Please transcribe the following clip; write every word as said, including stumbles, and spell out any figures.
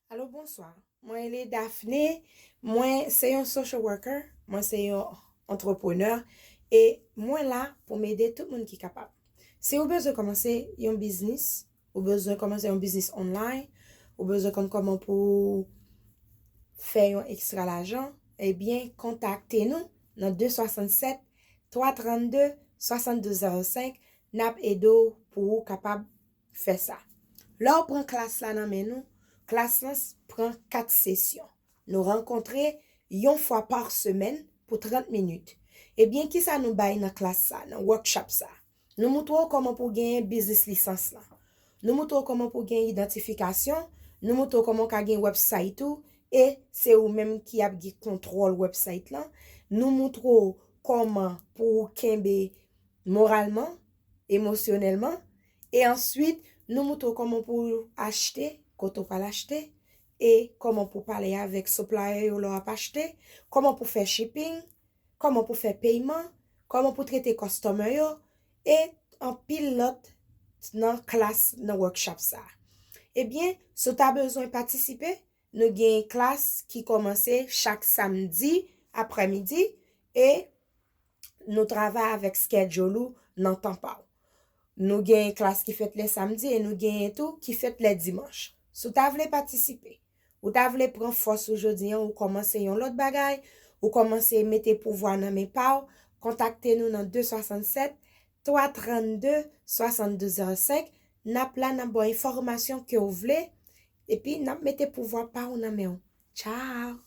Alo, bonswa. Mwen rele Daphné. Mwen se yon social worker. Mwen se yon antreprenè. E mwen la pou m ede tout moun ki kapab. Si ou bezwen kòmanse yon biznis, ou bezwen kòmanse yon biznis online, ou bezwen konn kòman pou fè yon ekstra lajan, ebyen, kontakte nou nan de swasannsèt, twa trannde, swasanndou zewo senk. N ap ede w pou ou kapab fè sa. Lè w pran klas la nan men nou, klas lan pran kat sesyon. Nou rankontre yon fwa pa semèn pou trant minit. Ebyen, kisa nou bay nan klas sa, nan workshop sa? Nou moutre w kòman pou w genyen biznis lisans lan. Nou moutre w kòman pou w gen idantifikasyon. Nou moutre w kòman w ka gen website ou. E se ou menm ki ap gen kontwòl website lan. Nou moutre w kòman pou w kenbe moralman, emosyonèlman. E answit, nou moutre w kòman pou w achte, kote w pral achte, e kòman pou w pale avèk supplier yo lè w ap achte, kòman pou w fè shipping, kòman pou w fè peyman, kòman pou w trete customer yo, e anpil lòt nan klas, nan workshop sa. Ebyen, si w ta bezwen patisipe, nou gen klas ki kòmanse chak samdi aprèmidi e nou travay avèk schedule ou nan tan pa w. Nou gen klas ki fèt lè samdi e nou genyen tou ki fèt lè dimanch. Si w ta vle patisipe, ou ta vle pran fòs ou jodi an, ou kòmanse yon lòt bagay, ou kòmanse mete pouvwa nan men pa w, kontakte nou nan de swasannsèt, twa trannde, swasanndou zewo senk. N ap la, n ap ba w enfòmasyon ke w vle, epi n ap mete pouvwa pa w nan men w. Tchao!